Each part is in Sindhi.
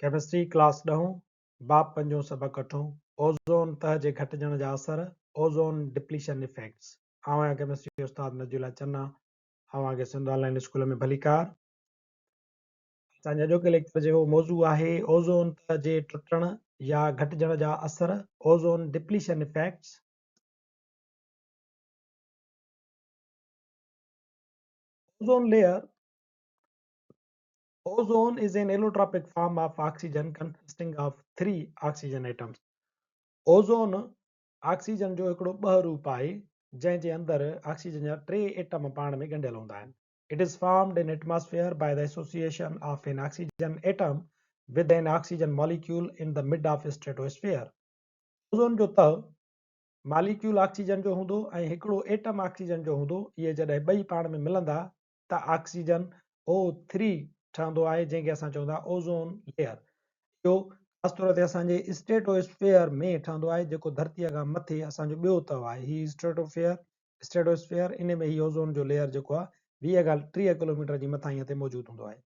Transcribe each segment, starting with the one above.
ڪيمسٽري ڪلاس ڏهون، باب پنجون سبق اٺون، اوزون تهه جي گهٽجڻ جا اثر، Ozone Depletion Effects، آئون آهيان ڪيمسٽري استاد نجي الله چنا، اوهان کي سنڌ آن لائين اسڪول ۾ ڀليڪار. اسان جي اڄوڪي ليڪچر جو موضوع آهي اوزون تهه جي ٽٽڻ يا گهٽجڻ جا اثر، Ozone Depletion Effects. Ozone layer, Ozone is an allotropic form of oxygen consisting of three oxygen atoms. Ozone oxygen جو هڪڙو ٻه روپ آهي جنهن جي اندر آڪسيجن جا ٽي ايٽم پاڻ ۾ ڳنڍيل هوندا آهن. It is formed in atmosphere by the association of an oxygen atom with an oxygen molecule in the mid of stratosphere. Ozone جو تهه ماليڪيول آڪسيجن جو هوندو ۽ هڪڙو ايٽم آڪسيجن جو هوندو. اهي جڏهن ٻئي پاڻ ۾ ملندا ته آڪسيجن او ٿري ٺهندو آهي جنهن کي اسان چون ٿا اوزون ليئر. اهو خاص طور تي اسان جي اسٽريٽوسفيئر ۾ ٺهندو آهي جيڪو ڌرتيء کان مٿي اسان جو ٻيو تهه آهي. هي اسٽريٽوفيئر، Stratosphere، انهي ۾ هي اوزون جو ليئر جيڪو آهي 20 کان 30 ڪلوميٽر جي مٿاهينء تي موجود هوندو آهي.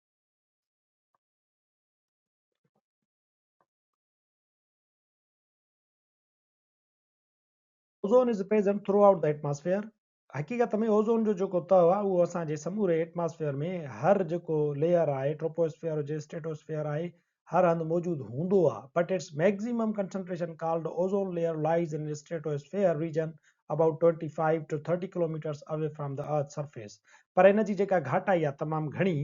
Ozone is present throughout the atmosphere. حقيقت ۾ اوزون جو جيڪو تهه آهي اهو اسان جي سموري ايٽماسفيئر ۾ هر جيڪو ليئر آهي ٽروپوسفيئر هجي اسٽريٽوسفيئر آهي هر هنڌ موجود هوندو آهي but its maximum concentration called ozone layer lies in stratosphere region about 25 to 30 kilometres away from the earth surface پر ان جي جيڪا گهاٽائي آهي تمام گهڻي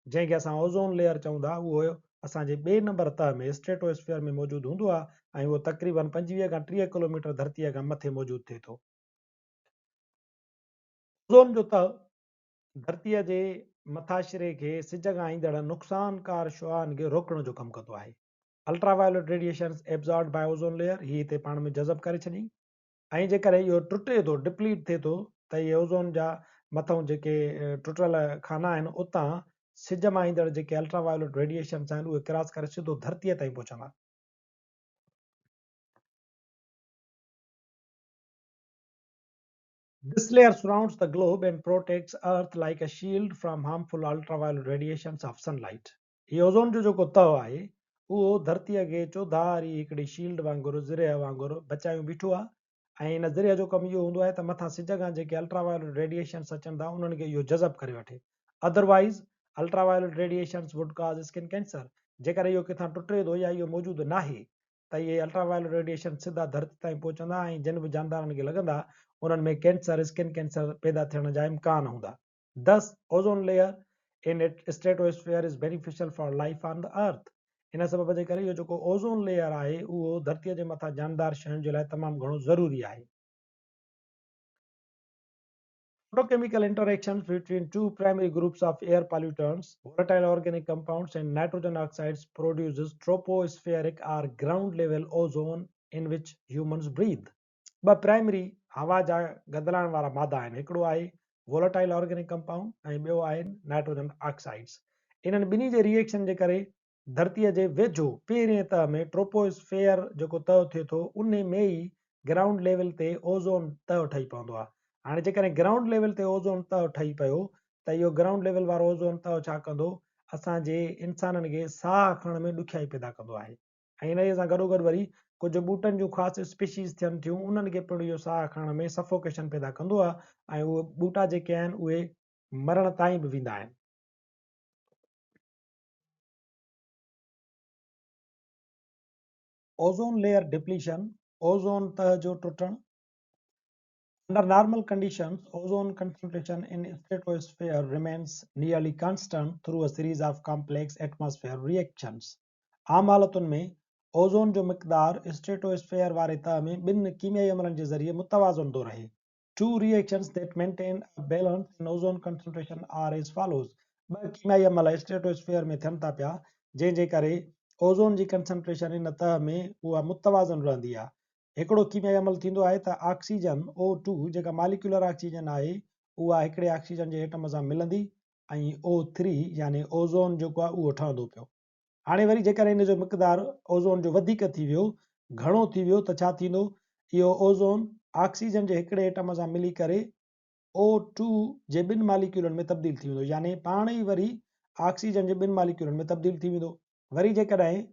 جنهن کي اسان اوزون ليئر چئون ٿا اهو اسان جي ٻئي نمبر تهه ۾ اسٽريٽوسفيئر ۾ موجود هوندو آهي ۽ اهو تقريبن 25 کان 30 ڪلوميٽر ڌرتيء کان مٿي موجود ٿئي ٿو. اوزون جو تهه ڌرتيء جي مٿاڇري کي سج کان ايندڙ نقصانڪار شعاعن کي روڪڻ جو ڪم ڪندو آهي. Ultra violet radiations absorbed by ozone layer هي هتي پاڻ ۾ جذب ڪري ڇڏين ۽ جيڪڏهن اهو ٽٽي ٿو، Deplete ٿئي ٿو، ته اهي اوزون جا مٿئون جيڪي ٽٽل خانا آهن اتان سج مان ايندڙ جيڪي الٽرا وائليٽ ريڊيئيشنز آهن اهي ڪراس ڪري سڌو ڌرتيء تائين پهچندا. This layer surrounds the globe and protects earth like a shield from harmful ultraviolet radiations of sunlight. He ozone جو جيڪو تهه آهي اهو ڌرتيء کي چوڌاري هڪڙي شيلڊ وانگر، زرهه وانگر، بچايون بيٺو آهي ۽ ان زرهه جو ڪم اهو هوندو آهي ته مٿان سج کان جيڪي الٽرا وائلٽ ريڊيئيشنس اچن ٿا انهن کي اهو جذب ڪري وٺي. Otherwise ultraviolet radiations would cause skin cancer. جيڪڏهن اهو ڪٿان ٽٽي ٿو يا اهو موجود ناهي ته اهي الٽرا وائلٽ ريڊيئيشن سڌا ڌرتي تائين پهچندا ۽ جن به جاندارن کي لڳندا انهن ۾ ڪينسر، اسڪن ڪينسر، پيدا ٿيڻ جا امڪان هوندا. Thus, ozone layer in stratosphere is beneficial for life on the earth. ان سبب جي ڪري اهو جيڪو اوزون ليئر آهي اهو ڌرتي جي مٿان جاندار شين جي لاء تمام گهڻو ضروري آهي. Photochemical interactions between two primary groups of air pollutants, volatile organic compounds and nitrogen oxides produces tropospheric or ground level ozone in which humans breathe. ٻه پرائمري هوا جا گدلاڻ وارا مادا آهن، هڪڙو آهي volatile organic compound ۽ ٻيو آهن نائٽروجن آڪسائيڊز. انهن ٻنهي جي ريئيڪشن جي ڪري ڌرتيء جي ويجهو پهرين تهه ۾ ٽروپوسفيئر جيڪو تهه ٿئي ٿو انهي ۾ ئي گرائونڊ ليول تي اوزون تهه ٺهي پوندو آهي. هاڻي جيڪڏهن گرائونڊ ليول تي اوزون تهه ٺهي پيو ته اهو گرائونڊ ليول وارو اوزون تهه ڇا ڪندو اسان جي انسانن کي ساهه کڻڻ ۾ ڏکيائي پيدا ڪندو آهي ۽ انهيء سان گڏوگڏ وري ڪجهه ٻوٽن جون خاص اسپيشيز ٿين ٿيون انهن کي پڻ اهو ساهه کڻڻ ۾ سفوڪيشن پيدا ڪندو آهي ۽ اهي ٻوٽا جيڪي آهن اهي مرڻ تائين به ويندا آهن. اوزون ليئر ڊپليشن، اوزون تهه جو ٽٽڻ، Under normal conditions, ozone concentration in stratosphere remains nearly constant through a series of complex atmosphere reactions. عام حالتن ۾، اوزون جو مقدار اسٽريٽوسفيئر واري تهه ۾ ٻن ڪيميائي عملن جي ذريعي متوازن ٿو رهي. Two reactions that maintain a balance in ozone concentration are as follows، ٻه ڪيميائي عمل اسٽريٽوسفيئر ۾ ٿين ٿا پيا جنهن جي ڪري اوزون جي ڪنسنٽريشن ان تهه ۾ اها متوازن رهندي آهي. هڪڙو ڪيميائي عمل ٿيندو آهي ته آڪسيجن O2 جيڪا ماليڪيولر آڪسيجن آهي اها هڪڙي آڪسيجن جي ايٽم سان ملندي ۽ O3 يعني اوزون جيڪو آهي اهو ٺهندو پيو. هاڻي وري جيڪڏهن ان جو مقدار اوزون جو وڌيڪ ٿي ويو، گهڻو ٿي ويو ته ڇا ٿيندو؟ اهو اوزون آڪسيجن جي هڪڙي ايٽم سان ملي ڪري او ٽو جي ٻن ماليڪيولن ۾ تبديل ٿي ويندو يعني پاڻ ئي وري آڪسيجن جي ٻن ماليڪيولن ۾ تبديل ٿي ويندو. وري جيڪڏهن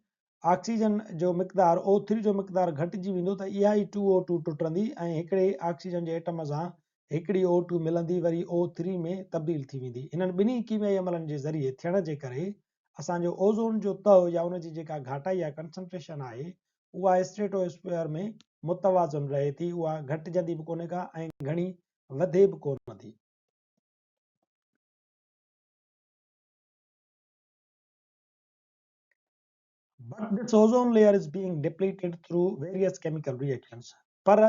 آڪسيجن جو مقدار او ٿري جو مقدار گهٽجي ويندو ته اها ئي ٽو او ٽو ٽٽندي ۽ هڪڙي آڪسيجن جي ايٽم سان هڪڙي او ٽو ملندي وري او ٿري ۾ تبديل ٿي ويندي. انهن ٻنهي ڪيميائي عملن جي ذريعي ٿيڻ جي ڪري اسان جو اوزون جو تهه يا ان جي جيڪا گهاٽائي يا ڪنسنٽريشن آهي اها اسٽريٽوسفيئر ۾ متوازن رهي ٿي اها گهٽجندي به ڪونهي ڪا ۽ گهڻي وڌي به ڪونه ٿي. But this ozone layer is being depleted through various chemical reactions. پر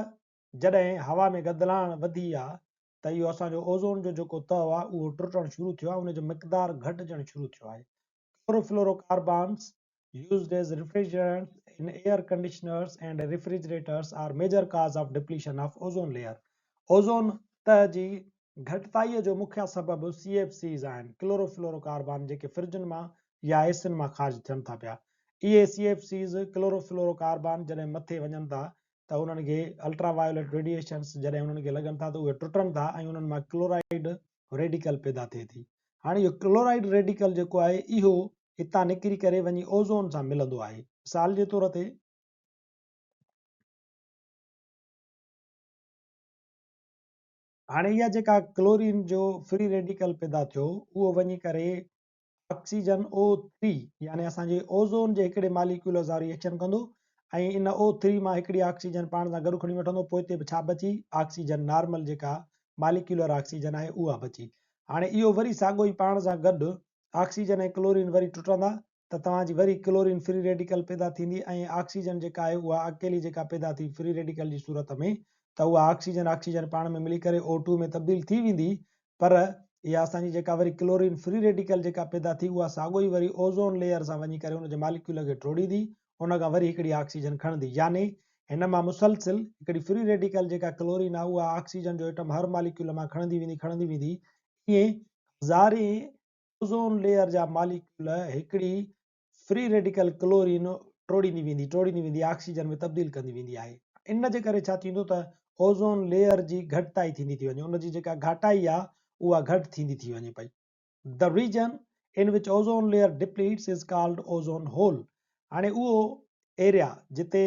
جڏهن هوا ۾ گدلاڻ وڌي آ ته اهو اسان جو اوزون جو جيڪو تهه آ اهو ٽٽڻ شروع ٿيو آ ان جو مقدار گهٽجڻ شروع ٿيو آهي. Chlorofluorocarbons used as refrigerants in air conditioners and refrigerators are major cause of depletion of ozone layer. Ozone تهه جي گهٽتائيء جو مکيه سبب سي ايف سيز آهن، ڪلورو فلورو ڪاربان جيڪي فرجن مان يا اي سين مان خارج ٿين ٿا پيا. اهي C F Cs, chlorofluorocarbon, جڏهن مٿي وڃن ٿا ته انهن کي الٽرا وايوليٽ ريڊيئيشنس جڏهن انهن کي لڳن ٿا ته اهي ٽٽن ٿا ۽ انهن مان ڪلورائيڊ ريڊيڪل پيدا ٿئي ٿي. هاڻي اهو ڪلورائيڊ ريڊيڪل جيڪو آهي اهو هتان نڪري ڪري وڃي اوزون سان ملندو آهي. مثال جي طور تي. هاڻي اها جيڪا ڪلورين جو فري ريڊيڪل پيدا ٿيو اهو وڃي ڪري آڪسيجن او ٿري يعني اسان جي اوزون جي هڪڙي ماليڪيول سان ريئيڪشن ڪندو ۽ ان او ٿري مان هڪڙي آڪسيجن پاڻ سان گڏ کڻي وٺندو پوئتي به ڇا بچي آڪسيجن نارمل جيڪا ماليڪيولر آڪسيجن آهي اها بچي هاڻي اهو وري ساڳو ئي پاڻ سان گڏ آڪسيجن ۽ ڪلورين وري ٽٽندا ته توهان جي وري ڪلورين فري ريڊيڪل پيدا ٿيندي ۽ آڪسيجن جيڪا آهي اها اڪيلي جيڪا پيدا ٿي فري ريڊيڪل جي صورت ۾ ته اها آڪسيجن آڪسيجن پاڻ ۾ ملي ڪري او ٽو ۾ تبديل ٿي ويندي پر اها اسان جي جيڪا وري ڪلورين فري ريڊيڪل جيڪا پيدا ٿي اها ساڳو ئي وري اوزون ليئر سان وڃي ڪري ان جي ماليڪيول کي ٽوڙيندي ان کان وري هڪڙي آڪسيجن کڻندي يعني هن مان مسلسل هڪڙي فري ريڊيڪل جيڪا ڪلورين آهي اها آڪسيجن جو ايٽم هر ماليڪيول مان کڻندي ويندي کڻندي ويندي ائين هزارين اوزون ليئر جا ماليڪيول هڪڙي فري ريڊيڪل ڪلورين ٽوڙيندي ويندي ٽوڙيندي ويندي آڪسيجن ۾ تبديل ڪندي ويندي آهي. ان جي ڪري ڇا ٿيندو ته اوزون ليئر جي گهٽتائي ٿيندي ٿي وڃي ان جي جيڪا گهاٽائي آهي اها گهٽ ٿيندي ٿي وڃي پئي. The region in which ozone layer depletes is called ozone hole. هاڻي اهو ايريا جتي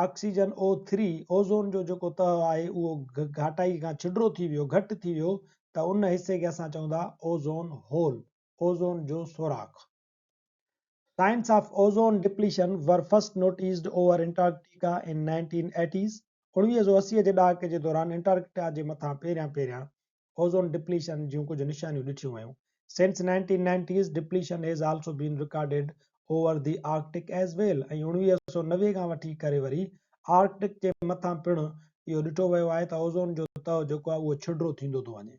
آڪسيجن او ٿري اوزون جو جيڪو تهه آهي اهو گهاٽائي کان ڇڊرو ٿي ويو گهٽ ٿي ويو ته ان حصي کي اسان چئون ٿا اوزون هول اوزون جو سوراخ. Signs of ozone depletion were first noticed over Antarctica in 1980s 1980 جي ڏهاڪي جي دوران انٽارڪٽيڪا جي مٿان پهريان پهريان اوزون ڊپليشن جون ڪجهه نشانيون ڏٺيون ويون. Since 1990s depletion has also been recorded over the Arctic as well ۽ 1990 کان وٺي ڪري وري آرڪٽڪ جي مٿان پڻ اهو ڏٺو ويو آهي ته اوزون جو تهه جيڪو آهي اهو ڇڊرو ٿيندو ٿو وڃي.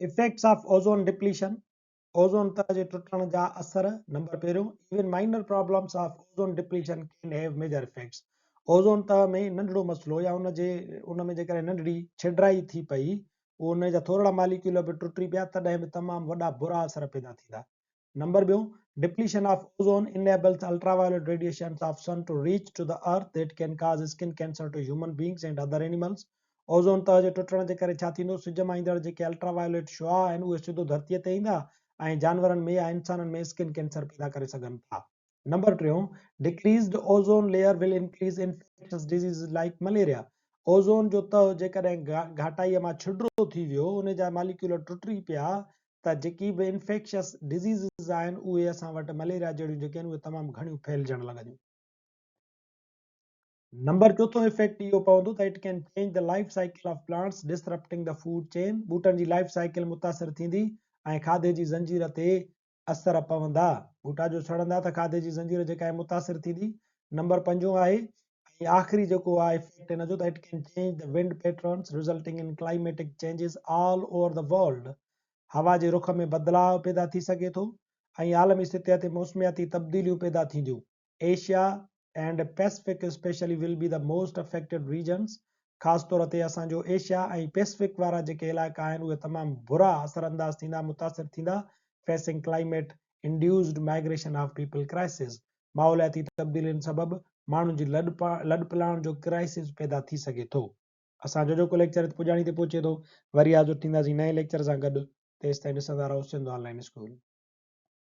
Effects of ozone depletion, ozone تهه جي ٽٽڻ جا اثر، نمبر پهريون، Even minor problems of ozone depletion can have major effects. Ozone تهه ۾ ننڍڙو مسئلو يا ان جي ان ۾ جيڪڏهن ننڍڙي ڇڊرائي ٿي پئي، اهو ان جا ٿورڙا ماليڪيول به ٽٽي پيا تڏهن به تمام وڏا برا اثر پيدا ٿيندا. نمبر ٻيون، Depletion of ozone enables ultraviolet radiations of sun to reach to the earth that can cause skin cancer to human beings and other animals. Ozone تهه جي ٽٽڻ جي ڪري ڇا ٿيندو؟ سج مان ايندڙ جيڪي الٽرا وايوليٽ شعاع آهن اهي سڌو ڌرتيء تي ايندا ۽ جانورن ۾ يا انسانن ۾ اسڪن ڪينسر پيدا ڪري سگهن ٿا. نمبر ٽيون، Decreased ozone layer will increase infectious diseases like malaria. Ozone جو تهه جيڪڏهن گهاٽائيء مان ڇڊرو ٿي ويو، ان جا ماليڪيول ٽٽي پيا ته جيڪي به انفيڪشس ڊزيزز آهن اهي اسان وٽ مليريا جهڙيون جيڪي آهن اهي تمام گهڻيون ڦهلجڻ لڳنديون. نمبر چوٿون افيڪٽ اهو پوندو ته it can change the life cycle of plants disrupting the food chain ٻوٽن جي لائف سائيڪل متاثر ٿيندي ۽ کاڌي جي زنجير تي اثر پوندا ٻوٽا جو سڙندا ته کاڌي جي زنجير جيڪا آهي متاثر ٿيندي نمبر پنجون آهي ۽ آخري جيڪو آهي افيڪٽ ان جو ته it can change the wind patterns resulting in climatic changes all over the world هوا جي رخ ۾ بدلاء پيدا ٿي سگهي ٿو ۽ عالمي سطح تي موسمياتي تبديليون پيدا ٿينديون Asia and Pacific especially will be the most affected regions خاص طور تي اسان جو ايشيا ۽ پيسفڪ وارا جيڪي علائقا آهن اهي تمام برا اثر انداز ٿيندا متاثر ٿيندا facing climate induced migration of people crisis ماحولياتي تبديلين سبب ماڻهن جي لڏپلاڻ جو ڪرائسز پيدا ٿي سگهي ٿو. اسان جو اڄوڪو ليڪچر هت پڄاڻي تي پهچي ٿو وري حاضر ٿينداسين نئين ليڪچر سان گڏ. تيستائين ڏسندا رهو سنڌ آن لائن اسڪول.